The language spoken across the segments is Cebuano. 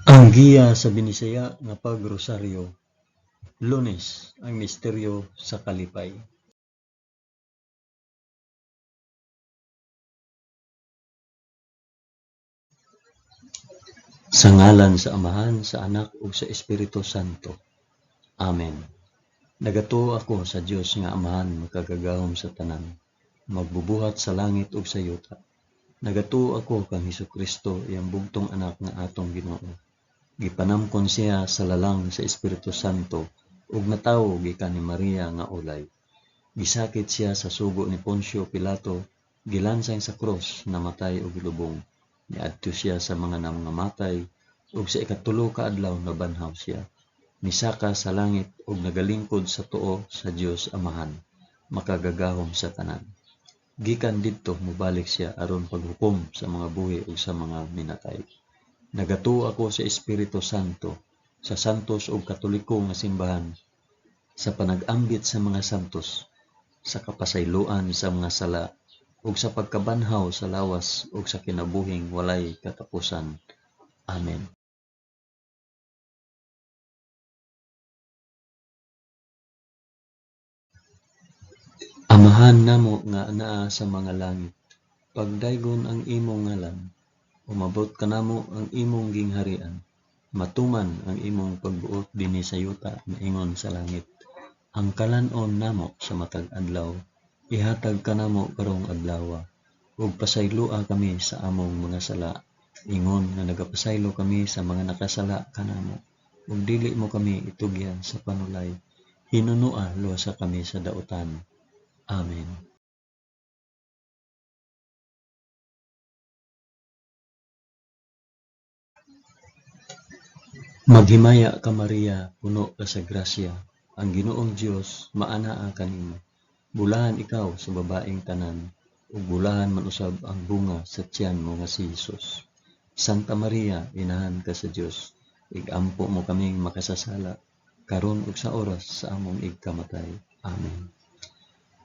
Ang giya sa Binisaya nga pagrosaryo, Lunes, ang misteryo sa kalipay. Sa ngalan sa Amahan, sa Anak ug sa Espiritu Santo. Amen. Nagatuo ako sa Dios nga Amahan makagagahom sa tanan, magbubuhat sa langit ug sa yuta. Nagatuo ako kang Hesukristo, iyang bugtong anak nga atong Ginoo. Gipanamkon siya sa lalang sa Espiritu Santo ug natawo gikan ni Maria nga ulay. Gisakit siya sa sugo ni Poncio Pilato, gilansang sa krus, namatay ug gilubong. Niadto siya sa mga nangamatay ug sa ikatulo ka adlaw nabanhaw siya. Misaka sa langit ug nagalingkod sa tuo sa Dios Amahan, makagagahom sa tanan. Gikan didto mobalik siya aron paghukom sa mga buhi ug sa mga minatay. Nagatuo ako sa Espiritu Santo, sa santos ug katoliko nga simbahan, sa panag-ambit sa mga santos, sa kapasayloan sa mga sala, ug sa pagkabanhaw sa lawas ug sa kinabuhing walay katapusan. Amen. Amahan namo nga anaa sa mga langit, pagdaygon ang imong ngalan, umabot kanamo ang imong gingharian, matuman ang imong pagbuot dinhi sa yuta maingon sa langit. Ang kalan-on namo sa matag adlaw, ihatag kanamo karong adlawa, ug pasayloa kami sa among mga sala, ingon nga nagapasaylo kami sa mga nakasala kanamo, ug dili mo kami itugyan sa panulay, hinunoa luwasa kami sa dautan. Amen. Maghimaya ka Maria, puno ka sa grasya, ang Ginoong Dios maanaa kanimo. Bulahan ikaw sa babaeng tanan, ug bulahan man usab ang bunga sa tiyan mo nga si Hesus. Santa Maria, inahan ka sa Dios, igampo mo kaming makasasala, karon ug sa oras sa among igkamatay. Amen.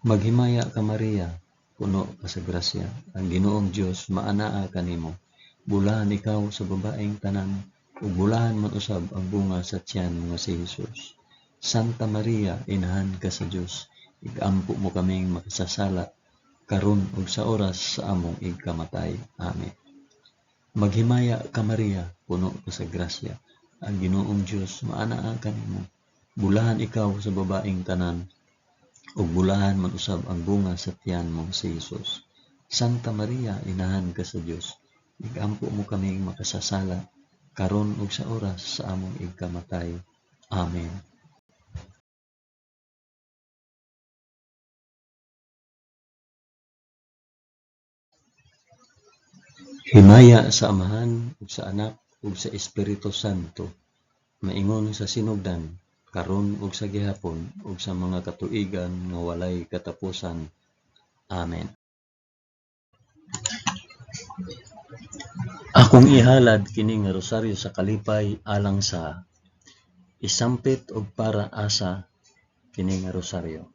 Maghimaya ka Maria, puno ka sa grasya, ang Ginoong Dios maanaa kanimo. Bulahan ikaw sa babaeng tanan, ug bulahan man usab ang bunga sa tiyan mo nga si Hesus. Santa Maria, inahan ka sa Dios, igampo mo kaming makasasala, karon ug sa oras sa among igkamatay. Amen. Maghimaya ka Maria, puno ka sa grasya, ang Ginoong Dios maanaa kanimo. Bulahan ikaw sa babaeng tanan, ug bulahan man usab ang bunga sa tiyan mo nga si Hesus. Santa Maria, inahan ka sa Dios, igampo mo kaming makasasala, karon ug sa oras sa among igkamatay. Amen. Himaya sa Amahan ug sa Anak ug sa Espiritu Santo, maingon sa sinugdan, karon ug sa gihapon ug sa mga katuigan nga walay katapusan. Amen. Akong ihalad kini nga rosaryo sa kalipay alang sa isampit og para asa kini nga rosaryo.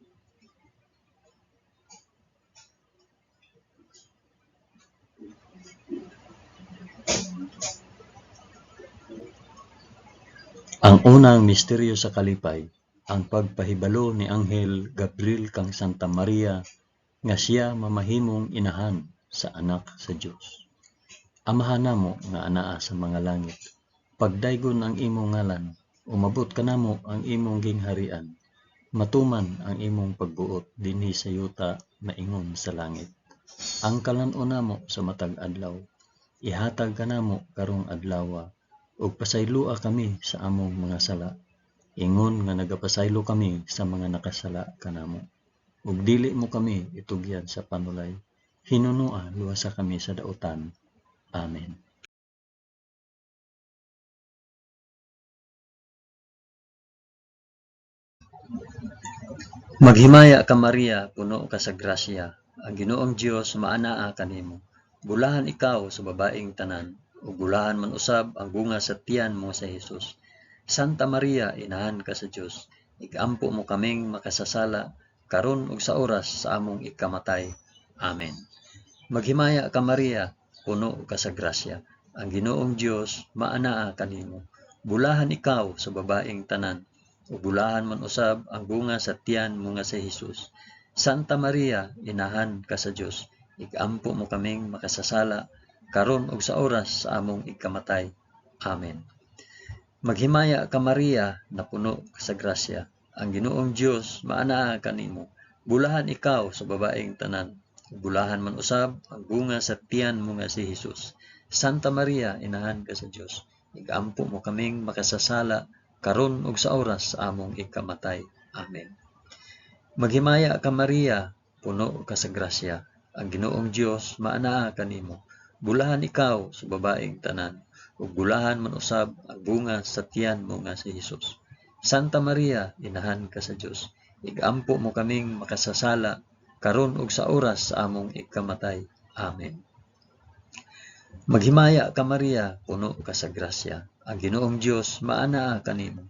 Ang unang misteryo sa kalipay, ang pagpahibalo ni Anghel Gabriel kang Santa Maria nga siya mamahimong inahan sa anak sa Dios. Amahan namo nga anaa sa mga langit, pagdaygon ang imong ngalan, umabot kanamo ang imong gingharian, matuman ang imong pagbuot dinhi sa yuta maingon sa langit. Ang kalan-on namo sa matag adlaw, ihatag kanamo karong adlawa, ug pasayloa kami sa among mga sala, ingon nga nagapasaylo kami sa mga nakasala kanamo. Ug dili mo kami itugyan sa panulay, hinunoa luwasa kami sa dautan. Amen. Maghimaya ka Maria, puno ka sa grasya, ang Ginoong Dios maanaa kanimo. Bulahan ikaw sa babaeng tanan, ug bulahan man usab ang bunga sa tiyan mo sa Hesus. Santa Maria, inahan ka sa Dios, igampo mo kaming makasasala, karon ug sa oras sa among ikamatay. Amen. Maghimaya ka Maria, puno ka sa grasya, Ang Ginoong Dios maanaa kanimo. Bulahan ikaw sa babaeng tanan, ug bulahan man usab ang bunga sa tiyan mo nga si Hesus. Santa Maria, inahan ka sa Dios, igampo mo kaming makasasala karon ug sa oras sa among ikamatay. Amen. Maghimaya ka Maria, napuno ka sa grasya. Ang Ginoong Dios maanaa kanimo. Bulahan ikaw sa babaeng tanan, ug bulahan man usab ang bunga sa tiyan mo nga si Hesus. Santa Maria, inahan ka sa Dios, igampo mo kaming makasasala karon ug sa oras sa among ikamatay. Amen. Maghimaya ka Maria, puno ka sa grasya. Ang Ginoong Dios maanaa kanimo. Bulahan ikaw sa babaeng tanan, ug bulahan man usab ang bunga sa tiyan mo nga si Hesus. Santa Maria, inahan ka sa Dios, igampo mo kaming makasasala karon ug sa oras sa among ikamatay. Amen. Maghimaya ka Maria, puno ka sa grasya. Ang Ginoong Dios maanaa kanimo.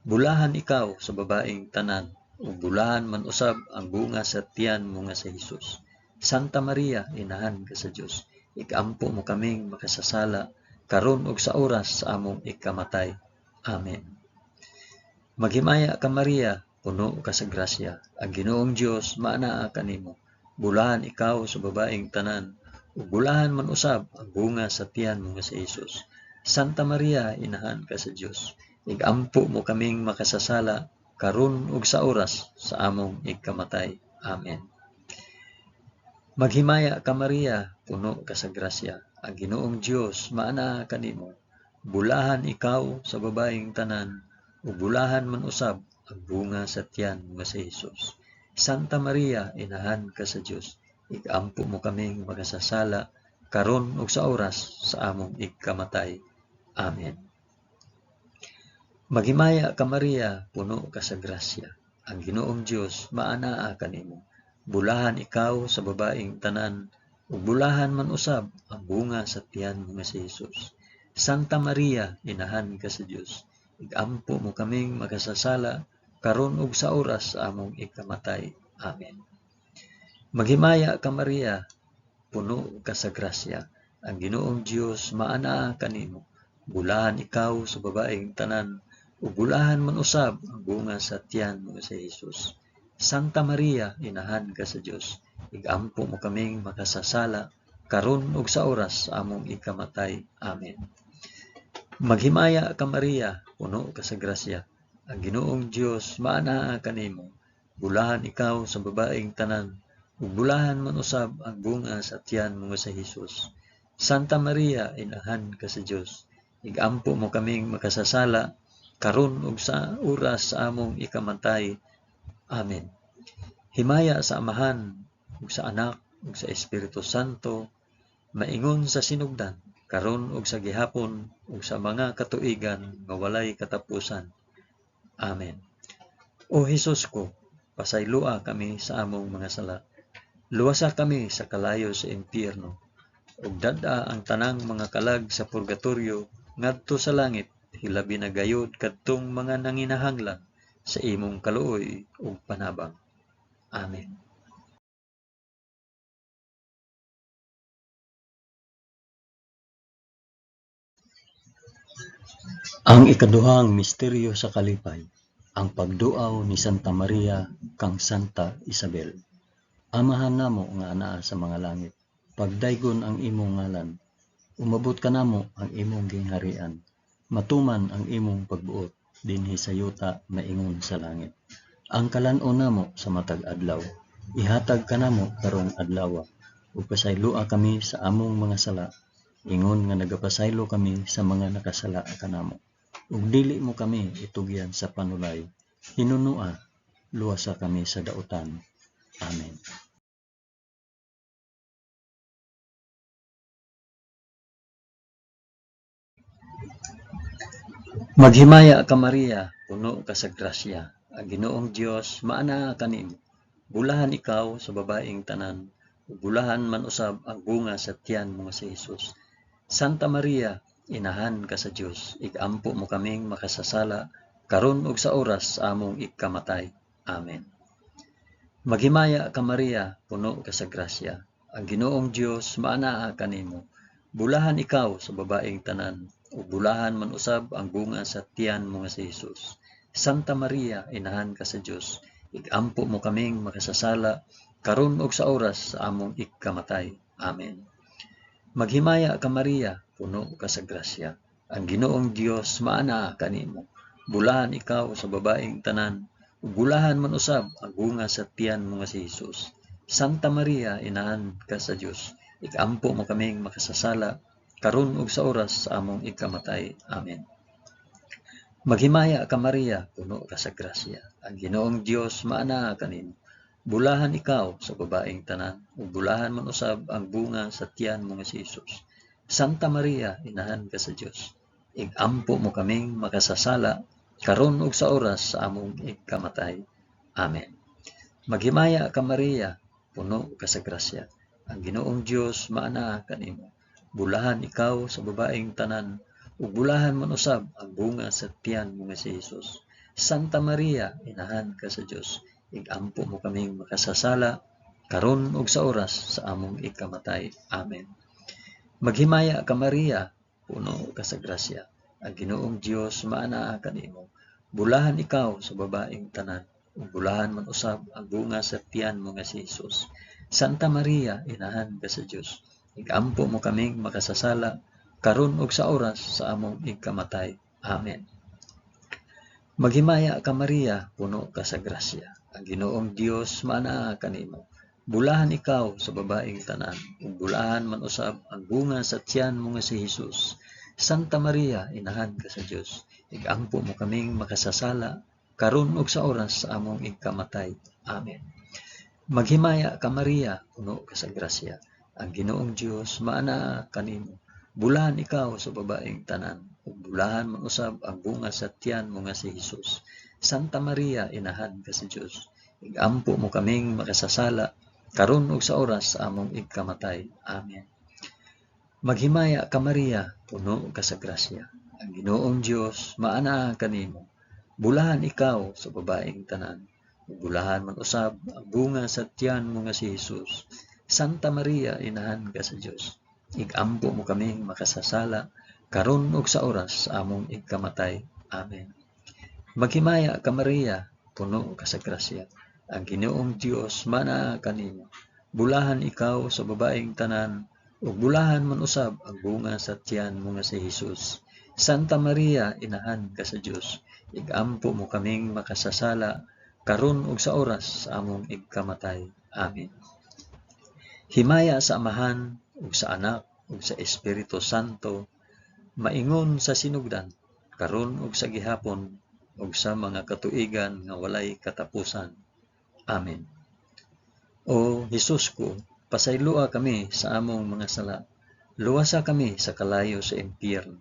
Bulahan ikaw sa babaeng tanan, ug bulahan man usab ang bunga sa tiyan mo nga si Hesus. Santa Maria, inahan ka sa Dios, igampo mo kaming makasasala karon ug sa oras sa among ikamatay. Amen. Maghimaya ka Maria, puno ka sa grasya. Ang Ginoong Dios maanaa kanimo. Bulahan ikaw sa babaeng tanan, ug bulahan man usab ang bunga sa tiyan mo nga si Hesus. Santa Maria, inahan ka sa Dios, igampo mo kaming makasasala karon ug sa oras sa among ikamatay. Amen. Maghimaya ka Maria, puno ka sa grasya. Ang Ginoong Dios maanaa kanimo. Bulahan ikaw sa babaeng tanan, ug bulahan man usab ang bunga sa tiyan mo nga si Hesus. Santa Maria, inahan ka sa Dios, igampo mo kaming makasasala karon ug sa oras sa among ikamatay. Amen. Maghimaya ka Maria, puno ka sa grasya. Ang Ginoong Dios maanaa kanimo. Bulahan ikaw sa babaeng tanan, ug bulahan man usab ang bunga sa tiyan mo nga si Hesus. Santa Maria, inahan ka sa Dios, igampo mo kaming makasasala karon ug sa oras sa among ikamatay. Amen. Maghimaya ka Maria, puno ka sa grasya. Ang Ginoong Dios maanaa kanimo. Bulahan ikaw sa babaeng tanan, ug bulahan man usab ang bunga sa tiyan mo nga si Hesus. Santa Maria, inahan ka sa Dios, igampo mo kaming makasasala karon ug sa oras sa among ikamatay. Amen. Maghimaya ka Maria, puno ka sa grasya. Ang Ginoong Dios maanaa kanimo. Bulahan ikaw sa babaeng tanan, ug bulahan man usab ang bunga sa tiyan mo nga si Hesus. Santa Maria, inahan ka sa Dios, igampo mo kaming makasasala karon ug sa oras sa among ikamatay. Amen. Himaya sa Amahan ug sa Anak ug sa Espiritu Santo, maingon sa sinugdan, karon ug sa gihapon ug sa mga katuigan nga walay katapusan. Amen. O Hesus ko, pasayloa kami sa among mga sala. Luwasa kami sa kalayo sa impyerno, ug dad-a ang tanang mga kalag sa purgatorio ngadto sa langit, hilabi na gayod kadtong mga nanginahanglan sa imong kaluoy ug panabang. Amen. Ang ikaduhang misteryo sa kalipay, ang pagduaw ni Santa Maria kang Santa Isabel. Amahan namo nga anaa sa mga langit, pagdaygon ang imong ngalan, umabot kanamo ang imong gingharian, matuman ang imong pagbuot dinhi sa yuta maingon sa langit. Ang kalan-on namo sa matag adlaw, ihatag kanamo karong adlawa, ug pasayloa kami sa among mga sala, ingon nga nagapasaylo kami sa mga nakasala kanamo. Ug dili mo kami itugyan sa panulay, hinunua, luwasa kami sa dautan. Amen. Maghimaya ka Maria, puno ka sa grasya. Ang Ginoong Dios maanaa kanimo. Bulahan ikaw sa babaeng tanan, ug bulahan man usab ang bunga sa tiyan mo nga si Hesus. Santa Maria, inahan ka sa Dios, igampo mo kaming makasasala karon ug sa oras sa among ikamatay. Amen. Maghimaya ka Maria, puno ka sa grasya. Ang Ginoong Dios maanaa kanimo. Bulahan ikaw sa babaeng tanan, ug bulahan man usab ang bunga sa tiyan mo nga si Hesus. Santa Maria, inahan ka sa Dios, igampo mo kaming makasasala, karon ug sa oras sa among ikamatay. Amen. Maghimaya ka Maria, puno ka sa grasya. Ang Ginoong Dios maanaa kanimo. Bulahan ikaw sa babaeng tanan, ug bulahan man usab ang bunga sa tiyan mo nga si Hesus. Santa Maria, inahan ka sa Dios, igampo mo kaming makasasala, karon ug sa oras sa among ikamatay. Amen. Maghimaya ka Maria, puno ka sa grasya. Ang Ginoong Dios maanaa kanimo. Bulahan ikaw sa babaeng tanan, ug bulahan man usab ang bunga sa tiyan mo nga si Hesus. Santa Maria, inahan ka sa Dios, igampo mo kaming makasasala, karon ug sa oras sa among ikamatay. Amen. Maghimaya ka Maria, puno ka sa grasya. Ang Ginoong Dios maanaa kanimo. Bulahan ikaw sa babaeng tanan, ug bulahan man usab ang bunga sa tiyan mo nga si Hesus. Santa Maria, inahan ka sa Dios, igampo mo kaming makasasala, karon ug sa oras sa among ikamatay. Amen. Maghimaya ka Maria, puno ka sa grasya. Ang Ginoong Dios maanaa kanimo. Bulahan ikaw sa babaeng tanan, ug bulahan man usab ang bunga sa tiyan mo nga si Hesus. Santa Maria, inahan ka sa Dios, igampo mo kaming makasasala, karon ug sa oras sa among ikamatay. Amen. Maghimaya ka Maria, puno ka sa grasya. Ang Ginoong Dios maanaa kanimo. Bulahan ikaw sa babaeng tanan, ug bulahan man usab ang bunga sa tiyan mo nga si Hesus. Santa Maria, inahan ka sa Dios, igampo mo kaming makasasala, karon ug sa oras sa among ikamatay. Amen. Maghimaya ka Maria, puno ka sa grasya. Ang Ginoong Dios maanaa kanimo. Bulahan ikaw sa babaeng tanan, ug bulahan man usab ang bunga sa tiyan mo nga si Hesus. Santa Maria, inahan ka sa Dios, igampo mo kaming makasasala, karon ug sa oras sa among ikamatay. Amen. Maghimaya ka Maria, puno ka sa grasya. Ang Ginoong Dios maanaa kanimo. Bulahan ikaw sa babaeng tanan, ug bulahan man usab ang bunga sa tiyan mo nga si Hesus. Santa Maria, inahan ka sa Dios, igampo mo kaming makasasala, karon ug sa oras sa among ikamatay. Amen. Maghimaya ka Maria, puno ka sa grasya. Ang Ginoong Dios maanaa kanimo. Bulahan ikaw sa babaeng tanan, ug bulahan man usab ang bunga sa tiyan mo nga si Hesus. Santa Maria, inahan ka sa Dios, igampo mo kaming makasasala, karon ug sa oras sa among ikamatay. Amen. Himaya sa Amahan, ug sa Anak, ug sa Espiritu Santo, maingon sa sinugdan, karon ug sa gihapon, ug sa mga katuigan nga walay katapusan. Amen. O Hesus ko, pasayloa kami sa among mga sala. Luwasa kami sa kalayo sa impyerno.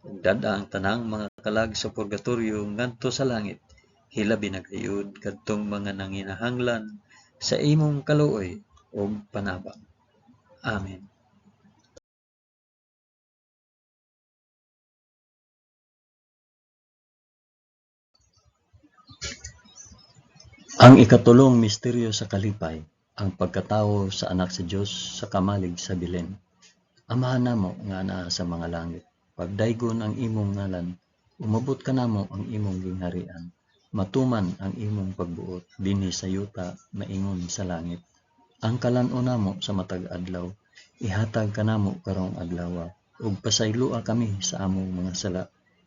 Ug dad-a ang tanang mga kalag sa purgatorio ngadto sa langit. Hilabi na gayud kadtong mga nanginahanglan sa imong kaluoy ug panabang. Amen. Ang ikatulong misteryo sa kalipay, ang pagkatawo sa anak sa Dios sa kamalig sa Belen. Amahan namo nga anaa sa mga langit, pagdaygon ang imong ngalan, umabot kanamo ang imong gingharian, matuman ang imong pagbuot dinhi sa yuta maingon sa langit. Ang kalan-on namo sa matag adlaw, ihatag kanamo karong adlawa, ug pasayloa kami sa among mga sala,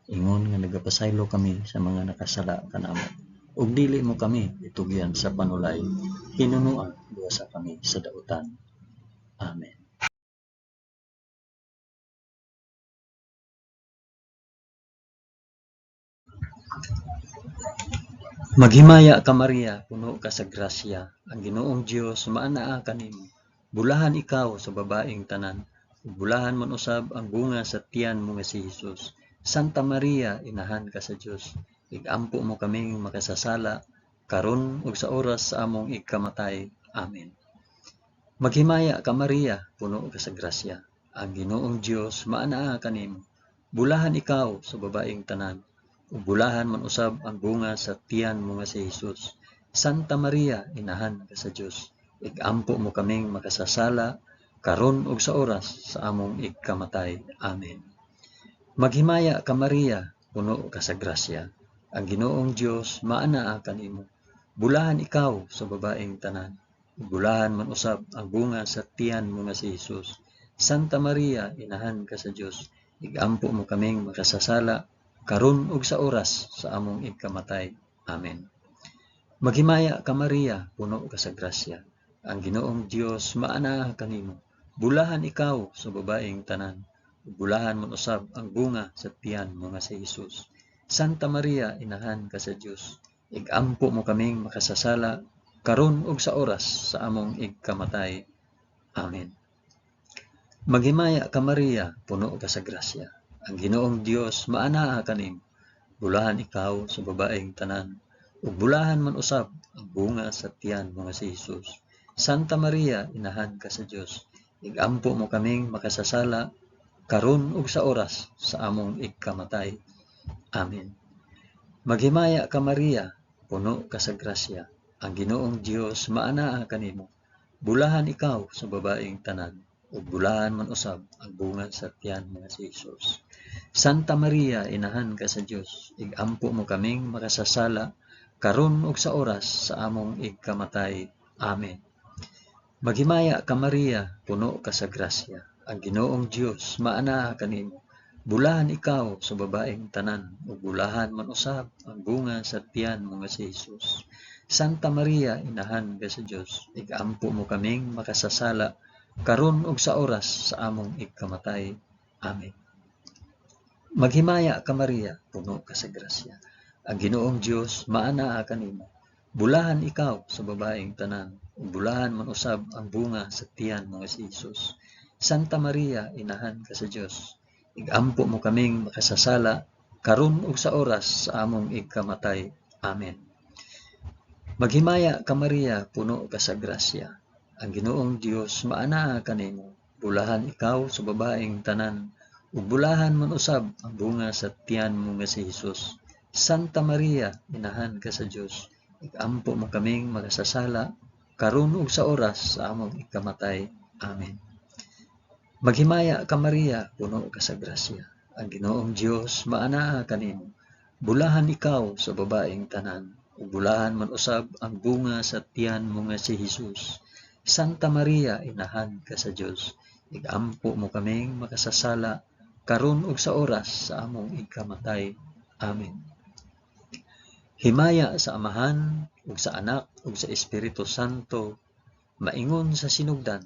ingon nga nagapasaylo kami sa mga nakasala kanamo. Ug dili mo kami itugyan sa panulay, hinunoa luwasa kami sa dautan. Amen. Maghimaya ka Maria, puno ka sa grasya, ang Ginoong Dios maanaa kanimo. Bulahan ikaw sa babaeng tanan, ug bulahan man usab ang bunga sa tiyan mo nga si Hesus. Santa Maria, inahan ka sa Dios, igampo mo kaming makasasala, karon ug sa oras sa among ikamatay. Amen. Maghimaya ka Maria, puno ka sa grasya, ang Ginoong Dios maanaa kanimo. Bulahan ikaw sa babaeng tanan, ug bulahan man usab ang bunga sa tiyan mo nga si Hesus. Santa Maria, inahan ka sa Dios, igampo mo kaming makasasala, karon ug sa oras sa among igkamatay. Amen. Maghimaya ka Maria, puno ka sa grasya. Ang Ginoong Dios maanaa kanimo. Bulahan ikaw sa babaeng tanan, ug bulahan man usab ang bunga sa tiyan mo nga si Hesus. Santa Maria, inahan ka sa Dios, igampo mo kaming makasasala, karon ug sa oras sa among igkamatay. Amen. Maghimaya ka Maria, puno ka sa grasya. Ang Ginoong Dios maanaa kanimo. Bulahan ikaw sa babaeng tanan, ug bulahan man usab ang bunga sa tiyan mo nga si Hesus. Santa Maria, inahan ka sa Dios, igampo mo kaming makasasala, karon ug sa oras sa among igkamatay. Amen. Maghimaya ka Maria, puno ka sa grasya. Ang Ginoong Dios maanaa kanimo. Bulahan ikaw sa babaeng tanan, ug bulahan man usab ang bunga sa tiyan mo nga si Hesus. Santa Maria, inahan ka sa Dios, igampo mo kaming makasasala, karon ug sa oras sa among igkamatay. Amen. Maghimaya ka Maria, puno ka sa grasya. Ang Ginoong Dios maanaa kanimo. Bulahan ikaw sa babaeng tanan, ug bulahan man usab ang bunga sa tiyan mo nga si Hesus. Santa Maria, inahan ka sa Dios, igampo mo kaming makasasala, karon ug sa oras sa among igkamatay. Amen. Maghimaya ka Maria, puno ka sa grasya. Ang Ginoong Dios maanaa kanimo. Bulahan ikaw sa babaeng tanan, ug bulahan man usab ang bunga sa tiyan mo nga si Hesus. Santa Maria, inahan ka sa Dios, igampo mo kaming makasasala, karon ug sa oras sa among igkamatay. Amen. Maghimaya ka Maria, puno ka sa grasya. Ang Ginoong Dios maanaa kanimo. Bulahan ikaw sa babaeng tanan, ug bulahan man usab ang bunga sa tiyan mo nga si Hesus. Santa Maria, inahan ka sa Dios, igampo mo kaming makasasala, karon ug sa oras sa among igkamatay. Amen. Maghimaya ka Maria, puno ka sa grasya. Ang Ginoong Dios maanaa kanimo. Bulahan ikaw sa babaeng tanan, ug bulahan man usab ang bunga sa tiyan mo nga si Hesus. Santa Maria, inahan ka sa Dios, igampo mo kaming makasasala, karon ug sa oras sa among igkamatay. Amen. Maghimaya ka Maria, puno ka sa grasya. Ang Ginoong Dios maanaa kanimo. Bulahan ikaw sa babaeng tanan, ug bulahan man usab ang bunga sa tiyan mo nga si Hesus. Santa Maria, inahan ka sa Dios, igampo mo kaming makasasala, karon ug sa oras sa among igkamatay. Amen. Himaya sa Amahan, ug sa Anak, ug sa Espiritu Santo, maingon sa sinugdan,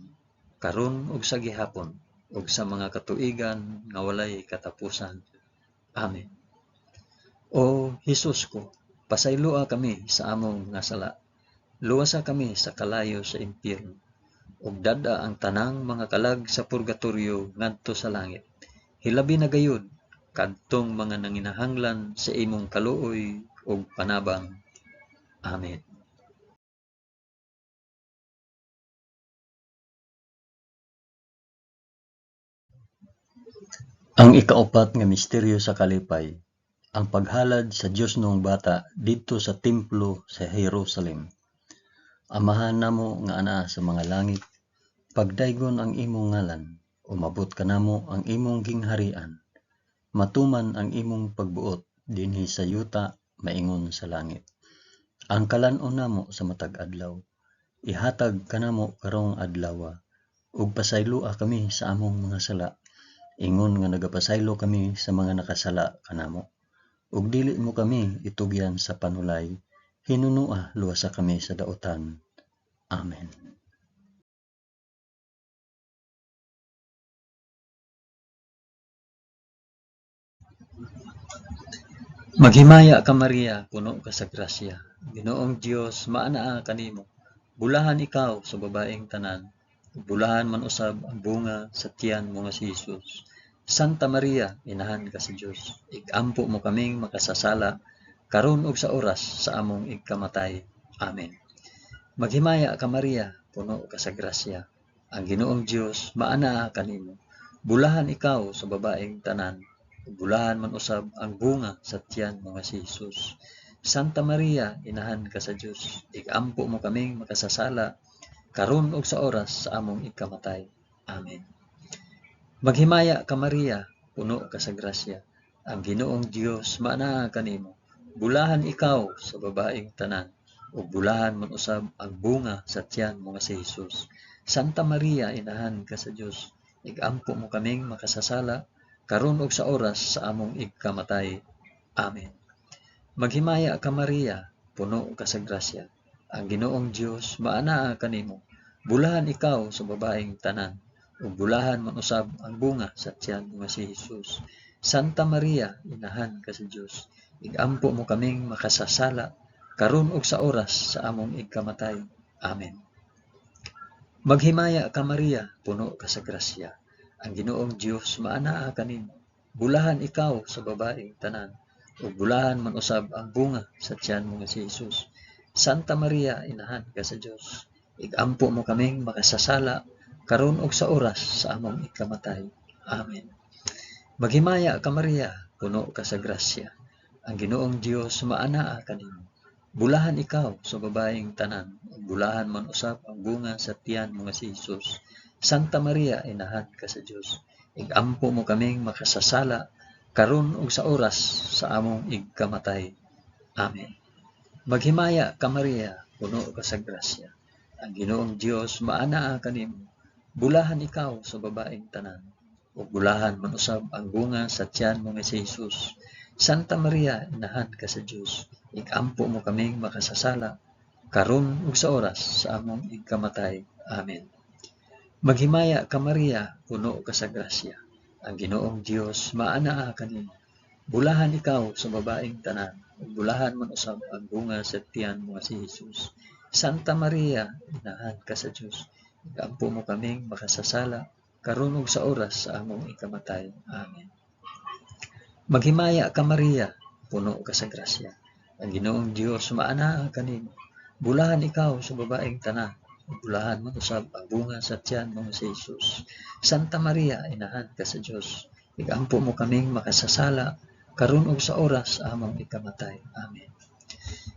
karon ug sa gihapon, ug sa mga katuigan nga walay katapusan. Amen. O Hesus ko, pasayloa kami sa among nga sala. Luwasa kami sa kalayo sa impyerno, ug dad-a ang tanang mga kalag sa purgatorio ngadto sa langit. Hilabi na gayud kadtong mga nanginahanglan sa imong kaluoy ug panabang. Amen. Ang ikaupat nga misteryo sa kalipay, ang paghalad sa Diosnong Bata didto sa templo sa Jerusalem. Amahan namo nga anaa sa mga langit, pagdaygon ang imong ngalan, umabot kanamo ang imong gingharian. Matuman ang imong pagbuot dinhi sa yuta maingon sa langit. Ang kalan-on namo sa matag adlaw, ihatag kanamo karong adlawa, ug pasayloa kami sa among mga sala, ingon nga nagapasaylo kami sa mga nakasala kanamo. Ug dili mo kami itugyan sa panulay, hinunua luwasa kami sa dautan. Amen. Maghimaya ka Maria, puno ka sa grasya. Ginoong Dios maanaa kanimo. Bulahan ikaw sa babaeng tanan, ug bulahan man usab ang bunga sa tiyan mo nga si Hesus. Santa Maria, inahan ka sa Dios, igampo mo kaming makasasala, karon ug sa oras sa among igkamatay. Amen. Maghimaya ka Maria, puno ka sa grasya. Ang Ginoong Dios maanaa kanimo. Bulahan ikaw sa babaeng tanan, ug bulahan man usab ang bunga sa tiyan mo nga si Hesus. Santa Maria, inahan ka sa Dios, igampo mo kaming makasasala, karon ug sa oras sa among ikamatay. Amen. Maghimaya ka Maria, puno ka sa grasya, ang Ginoong Dios maanaa kanimo. Bulahan ikaw sa babaeng tanan, ug bulahan man usab ang bunga sa tiyan mo nga si Hesus. Santa Maria, inahan ka sa Dios, igampo mo kaming makasasala, karon ug sa oras sa among igkamatay. Amen. Maghimaya ka Maria, puno ka sa grasya, ang Ginoong Dios maanaa kanimo. Bulahan ikaw sa babaeng tanan, ug bulahan man usab ang bunga sa tiyan mo nga si Hesus. Santa Maria, inahan ka sa Dios, igampo mo kaming makasasala, karon ug sa oras sa among igkamatay. Amen. Maghimaya ka Maria, puno ka sa grasya, ang Ginoong Dios maanaa kanimo. Bulahan ikaw sa babaeng tanan, ug bulahan man usab ang bunga sa tiyan mo nga si Hesus. Santa Maria, inahan ka sa Dios, igampo mo kaming makasasala, karon ug sa oras sa among ikamatay. Amen. Maghimaya ka Maria, puno ka sa grasya, ang Ginoong Dios maanaa kanimo. Bulahan ikaw sa babaeng tanan, ug bulahan man usab ang bunga sa tiyan mo nga si Hesus. Santa Maria, inahan ka sa Dios, igampo mo kaming makasasala, karon ug sa oras sa among igkamatay. Amen. Maghimaya ka Maria, puno ka sa grasya, ang Ginoong Dios maanaa kanimo. Bulahan ikaw sa babaeng tanan, ug bulahan man usab ang bunga sa tiyan mo nga si Hesus. Santa Maria, inahan ka sa Dios, igampo mo kaming makasasala, karon ug sa oras sa among igkamatay. Amen. Maghimaya ka Maria, puno ka sa grasya, ang Ginoong Dios maanaa kanimo. Bulahan ikaw sa babaeng tanan, ug bulahan man usab ang bunga sa tiyan mo nga si Hesus. Santa Maria, inahan ka sa Dios, igampo mo kaming makasasala, karon ug sa oras sa among ikamatay. Amen. Maghimaya ka Maria, puno ka sa grasya, ang Ginoong Dios maanaa kanimo. Bulahan ikaw sa babaeng tanan, ug bulahan man usab ang bunga sa tiyan mo nga si Hesus. Santa Maria, inahan ka sa Dios, igampo mo kaming makasasala, karon ug sa oras sa among ikamatay. Amen.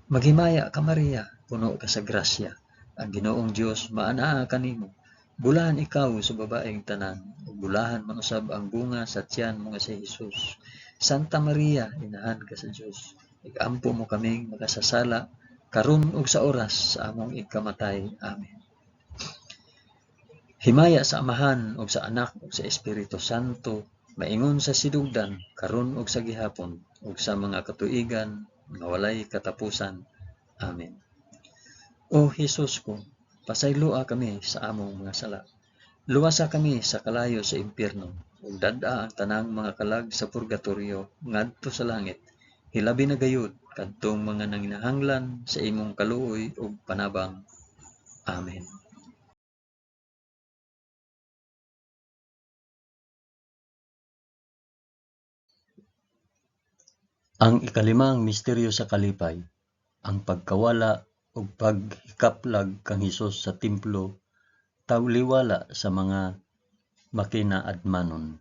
Maghimaya ka Maria, puno ka sa grasya, ang Ginoong Dios maanaa kanimo. Bulahan ikaw sa babaeng tanan, ug bulahan man usab ang bunga sa tiyan mo nga si Hesus. Santa Maria, inahan ka sa Dios, igampo mo kaming makasasala, karon ug sa oras sa among ikamatay. Amen. Himaya sa Amahan ug sa Anak ug sa Espiritu Santo, maingon sa sidugdan, karon ug sa gihapon, ug sa mga katuigan nga walay katapusan. Amen. O Hesus ko, pasayloa kami sa among mga sala. Luwasa kami sa kalayo sa impyerno, ug dad-a ang tanang mga kalag sa purgatorio ngadto sa langit. Hilabi na gayud kadtong mga nanginahanglan sa imong kaluoy ug panabang. Amen. Ang ikalimang misteryo sa kalipay, ang pagkawala ug paghikaplag kang Hesus sa templo, tawliwala sa mga makinaadmanon.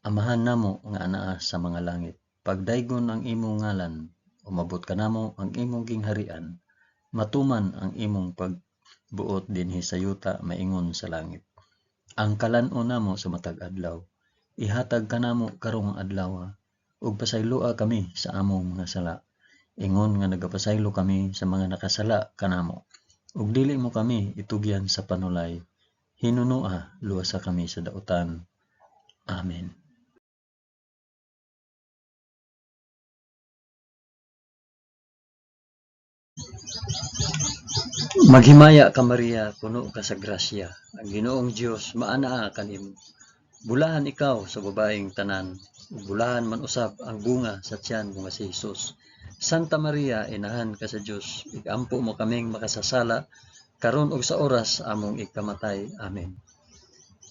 Amahan namo nga anaa sa mga langit, pagdaygon ang imong ngalan, umabot kanamo ang imong gingharian, matuman ang imong pagbuot dinhi sa yuta maingon sa langit. Ang kalan-on namo sa matag adlaw, ihatag kanamo karong adlaw, ug pasayloa kami sa among mga sala, ingon nga nagapasaylo kami sa mga nakasala kanamo. Ug dili mo kami itugyan sa panulay, hinunoa luwasa kami sa dautan. Amen. Maghimaya ka Maria, puno ka sa grasya, ang Ginoong Dios maanaa kanimo. Bulahan ikaw sa babaeng tanan, ug bulahan man usab ang bunga sa tiyan mo nga si Hesus. Santa Maria, inahan ka sa Dios, igampo mo kaming makasasala, karon ug sa oras among ikamatay. Amen.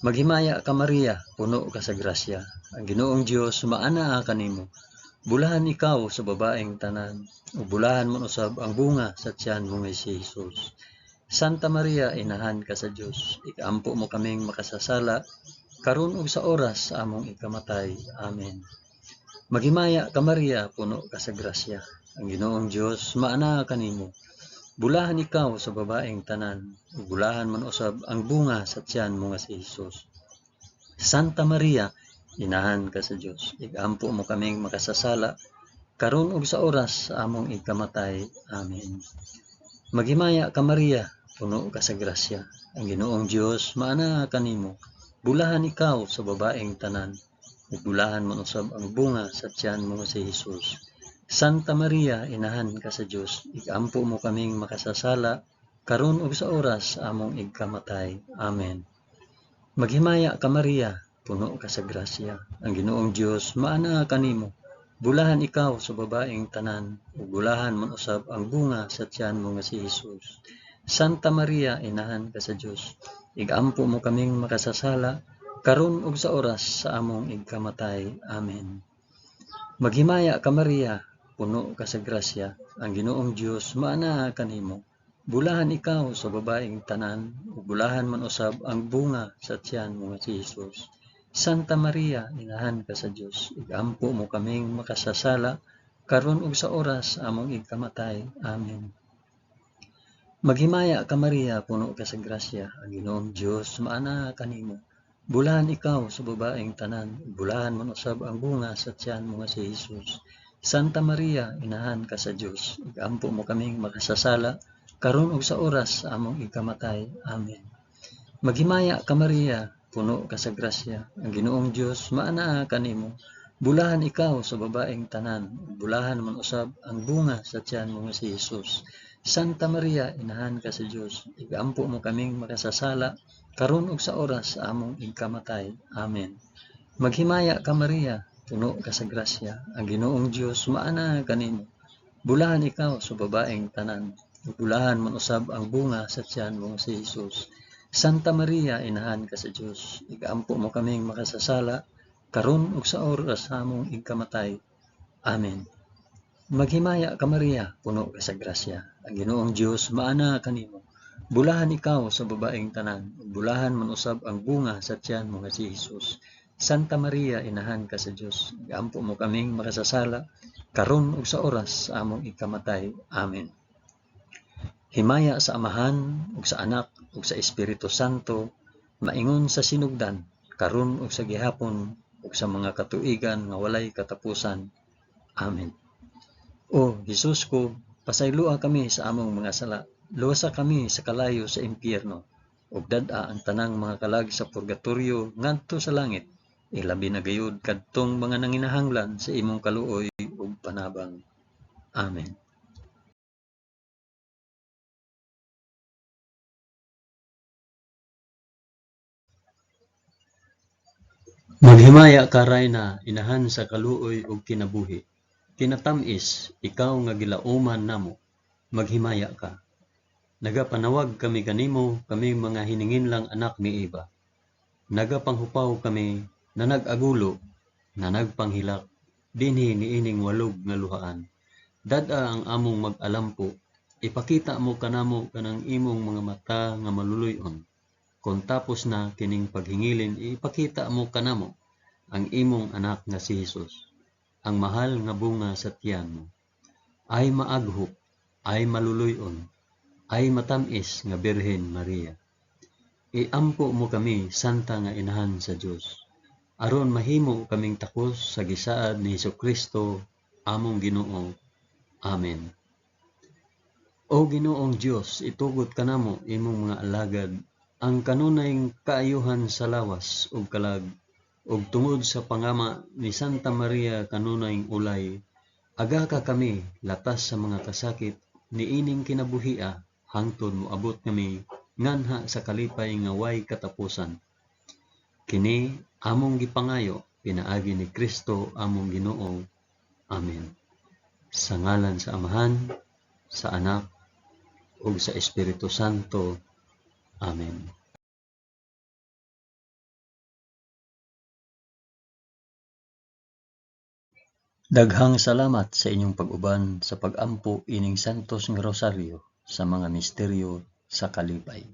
Maghimaya ka Maria, puno ka sa grasya, ang Ginoong Dios maanaa kanimo. Bulahan ikaw sa babaeng tanan, ug bulahan man usab ang bunga sa tiyan mo nga si Hesus. Santa Maria, inahan ka sa Dios, ikampo mo kaming makasasala, karon ug sa oras sa among ikamatay. Amen. Maghimaya ka Maria, puno ka sa grasya, ang Ginoong Dios maanaa kanimo. Bulahan ikaw sa babaeng tanan, ug bulahan man usab ang bunga sa tiyan mo nga si Hesus. Santa Maria, inahan ka sa Dios, igampo mo kaming makasasala, karon ug sa oras sa among ikamatay. Amen. Maghimaya ka Maria, puno ka sa grasya, ang Ginoong Dios maanaa kanimo. Bulahan ikaw sa babaeng tanan, ug bulahan man usab ang bunga sa tiyan mo nga si Hesus. Santa Maria, inahan ka sa Dios, igampo mo kaming makasasala, karon ug sa oras sa among igkamatay. Amen. Maghimaya ka Maria, puno ka sa grasya, ang Ginoong Dios maanaa kanimo. Bulahan ikaw sa babaeng tanan, ug bulahan man usab ang bunga sa tiyan mo nga si Hesus. Santa Maria, inahan ka sa Dios, igampo mo kaming makasasala, karon ug sa oras sa among igkamatay. Amen. Maghimaya ka Maria, puno ka sa grasya, ang Ginoong Dios maanaa kanimo. Bulahan ikaw sa babaeng tanan, ug bulahan man usab ang bunga sa tiyan mo nga si Hesus. Santa Maria, inahan ka sa Dios, igampo mo kaming makasasala, karon ug sa oras sa among igkamatay. Amen. Maghimaya ka Maria, puno ka sa grasya, ang Ginoong Dios maanaa kanimo. Bulahan ikaw sa babaeng tanan, ug bulahan man usab ang bunga sa tiyan mo nga si Hesus. Santa Maria, inahan ka sa Dios, igampo mo kaming makasasala, karon ug sa oras sa among ikamatay. Amen. Maghimaya ka Maria, puno ka sa grasya, ang Ginoong Dios maanaa kanimo. Bulahan ikaw sa babaeng tanan, ug bulahan man usab ang bunga sa tiyan mo nga si Hesus. Santa Maria, inahan ka sa Dios, igampo mo kaming makasasala, karon ug sa oras sa among ikamatay. Amen. Maghimaya ka Maria, puno ka sa grasya, ang Ginoong Dios maanaa kanimo. Bulahan ikaw sa babaeng tanan, ug bulahan man usab ang bunga sa tiyan mo nga si Hesus. Santa Maria, inahan ka sa Dios, igampo mo kaming makasasala, karon ug sa oras sa among ikamatay. Amen. Maghimaya ka Maria, puno ka sa grasya, ang Ginoong Dios maanaa kanimo. Bulahan ikaw sa babaeng tanan, ug bulahan man usab ang bunga sa tiyan mo nga si Hesus. Santa Maria, inahan ka sa Dios, igampo mo kaming makasasala, karon ug sa oras sa among ikamatay. Amen. Himaya sa Amahan ug sa Anak ug sa Espiritu Santo, maingon sa sinugdan, karon ug sa gihapon ug sa mga katuigan nga walay katapusan. Amen. O Hesus ko, pasayloa kami sa among mga sala, luwasa kami sa kalayo sa impyerno, ug dad-a ang tanang mga kalag sa purgatorio ngadto sa langit, ilabi na gayud kadtong mga nanginahanglan sa imong kaluoy ug panabang. Amen. Maghimaya ka Rayna, inahan sa kaluoy ug kinabuhi. Kinatam-is, ikaw nga gilauman namo, maghimaya ka. Nagapanawag kami kanimo, kaming mga hininginlang anak ni Eva. Nagapanghupaw kami, na nag-agulo, na nagpanghilak, dinhi niining walog nga luhaan. Dad-a ang among mag-alampo, ipakita mo kanamo kanang imong mga mata nga maluluy-on. Kon tapos na kining paghingilin, ipakita mo kanamo ang imong anak nga si Hesus, ang mahal nga bunga sa tiyan mo. Ay maaghop, ay maluluy-on, ay matam-is nga Birhen Maria. Iampo mo kami, Santa nga Inahan sa Dios, aron mahimo kaming takos sa gisaad ni Hesukristo, among Ginoo. Amen. O Ginoong Dios, itugot kanamo imong mga alagad ang kanunay kaayuhan sa lawas ug kalag, ug tungod sa pangama ni Santa Maria kanunay ulay, agaka kami latas sa mga kasakit niining kinabuhia hangtod moabot kami nganha sa kalipay nga way katapusan. Kini among gipangayo pinaagi ni Kristo among Ginoo. Amen. Sa ngalan sa Amahan, sa Anak, ug sa Espiritu Santo. Amen. Daghang salamat sa inyong pag-uban sa pag-ampo ining Santos nga Rosaryo sa mga misteryo sa kalipay.